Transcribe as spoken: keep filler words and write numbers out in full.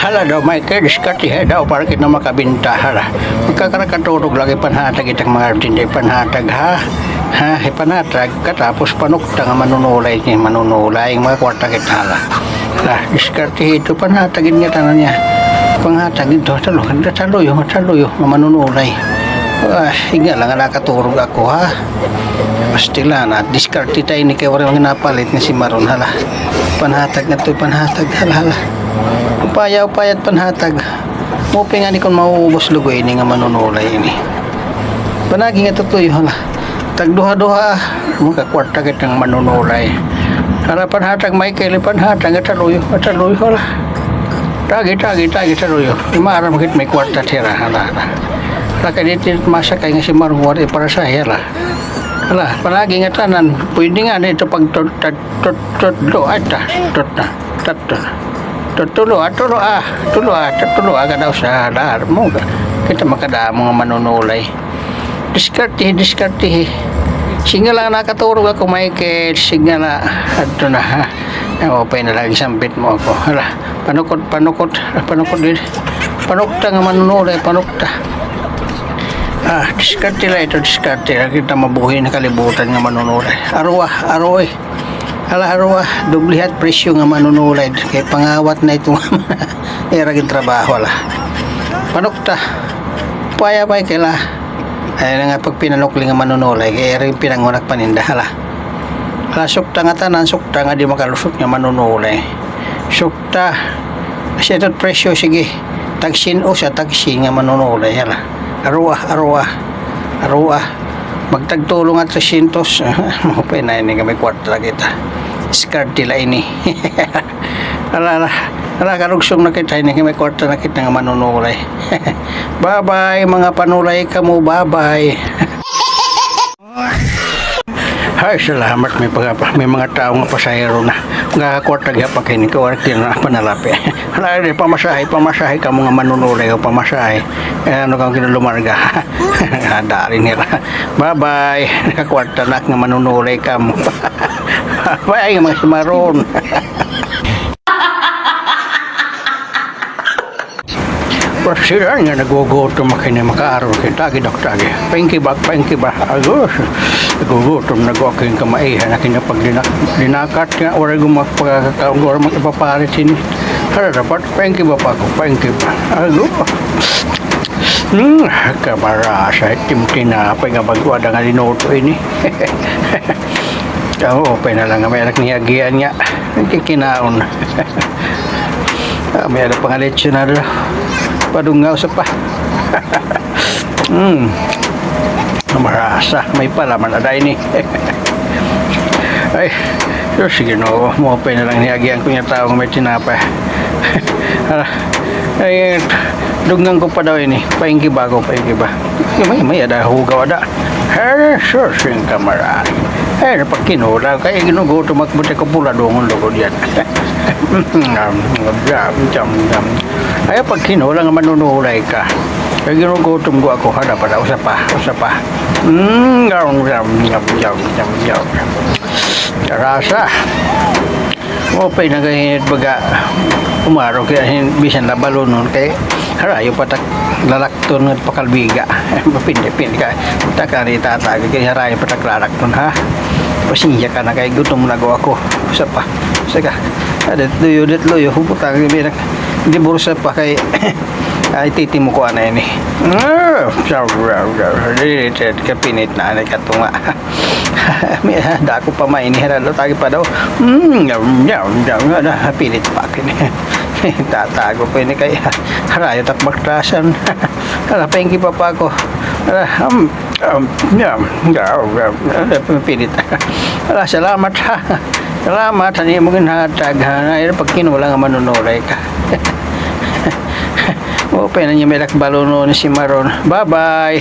Hala daw, Michael, diskartehi daw para kita makabinta, hala. Magkakarakatulog lagi, panhatag it mga tinda, panhatag, ha? Ha, ipanhatag, katapos panukta nga manunulay, ni manunulay, mga kwarta kita, hala. Hala, diskartehi ito, panhatag it ngatanan niya. Panhatag ito, talo, talo yo, talo yo, nga manunulay. Ah, higa la nga nakaturog ako, ha? Pastilan, diskarte ta ini kay waray man napalit nga simaron, hala. Panhatag ngadto, panhatag, hala, hala. Upaya, upaya it panhatag. Maupay ngani kon mauubos lugoy ini nga manunulay ini. Panagi nga tutuyo, hala. Tagduha-duha, ah. Makakwarta kita nga manunulay. Hala, panhatag, Michael, panhatag, nga taluyo, nga taluyo, hala. Tagi, tagi, tagi, taluyo. Maaram kit may kwarta hira, hala, hala. Hala, kay dito masakay nga simaron waray para sa hira. Hala, panagi ngatanan, pwede ngani ito pag tut-, tut-, tut-, tutlo, ay ta, tut-, na, tut-, tut-, tulo, ah, tulo, ah, tulo, ah, tut-, tulo, ah, kada usa, hala, mo, kita makadamo nga manunulay. Diskartehi, diskartehi. Sige la nga nakaturog ako, Michael, sige la, adto na, ha. Ay, maupay na lagi, sambit mo ako, hala. Panukot, panukot, ah, panukot diri. Panukta nga manunulay, panukta. Ah, diskarte la ito, diskarte la. Kita mabuhi na kalibutan nga manunulay. Aroa, aroy. Hala, aroa, doble ha it presyo nga manunulay. Kay pangawat na ito. Ira gin trabaho, hala. Panukta. Upaya pa kay la. Ay na nga pagpinanukli nga manunulay. Kay ira gin pinangunak paninda, hala. Hala, sukta ngatanan, sukta nga di makalusot nga manunulay. Sukta. Asya ito presyo, sige. Tagsin usa, tagsin nga manunulay, hala. Aroa, aroa. Aroa. Magtagtulo nga tresyentos. Maupay na ini nga may kwarta kita. Diskarte la ini. Hala, hala. Hala, karugsong na kita ini nga may kwarta na kita nga manunulay. Bye-bye, mga panulay kamo. Bye-bye. Ay, salamat, may pagapa, may mga tawo nga pasahero na. Makakakwarta gihapon kini, kay waray kini panalapi. Hala, di, pamasahe, pamasahe kamo nga manunulay o pamasahe. Eh, ano kamo kinalumarga? Adari nira. Bye-bye. Nakakwarta na ak nga manunulay kamo. Bye, mga simaron. Pasiran nga nagugutom ak hini, makaaro kita, tagi daw, tagi. Paingkiba, paingkiba. Agos, nagugutom na gud ak hini, kamaiha na kini pagdinak-, dinakat nga, waray gud magpakakaon, waray mag-ipapalit hini. Hala, dapat, paingkiba pa ako, paingkiba. Agos. Hmm, kamarasa, itim tinapay nga bag-o ada nga linuto ini. Ako, upay na la nga may anak niya agian nga. Nagkikinaon. Ah, may ada pa nga lechon na daw. Padungaw sa pa. Hmm. Marasa, may palaman ada ini. Ay, so, sige, no, maupay na la nga niagian ko nga tawo nga may tinapay. Hala, ay, dugnan ko pa daw ini. Paingkiba ako, paingkiba. May, may ada hugaw ada. Ay, sus, ing kamarahi. Ay, napagkinulang. Kay ginugutom ak, buti ko pula dungon lugod yan. Yam, yam, yam, yam. Ay, pagkinulang, manunulay ka. Kay ginugutom ko ako, hala pa daw, usa pa, usa pa. Mm, yam, yam, yam. Rasa. Maupay na gad hin baga umaro kay hin bisan la balunon kay harayo pa tak lalakton ngadto pa Calbiga. Mapindi-pindi ka. Takari tata kay harayo pa tak lalakton ha. Pasensya ka na kay gutom na gud ako. Usa pa. Usa ka. Ada luyo, dat luyo. Hubot ang binak. Di bursa pa kay ay titi mo ko ana ini. Ah, kapinit na ani katunga. May, ah, dako pa man ini, hala, tagi pa daw. Mm, yam, yam, yam, hala, pilit pa ak ini. Tatago pa ini kay, hala, ayaw tak maktasan. Hala, paingkiba pa ako. Hala, um, um, yam, yam, yam, hala, pilit. Hala, salamat, ha. Salamat, ha, imo ginhatag, ha. Ay, pagkinulang, manunulay ka. Maupay na niya may lakbalunon ni si Maron. Bye-bye.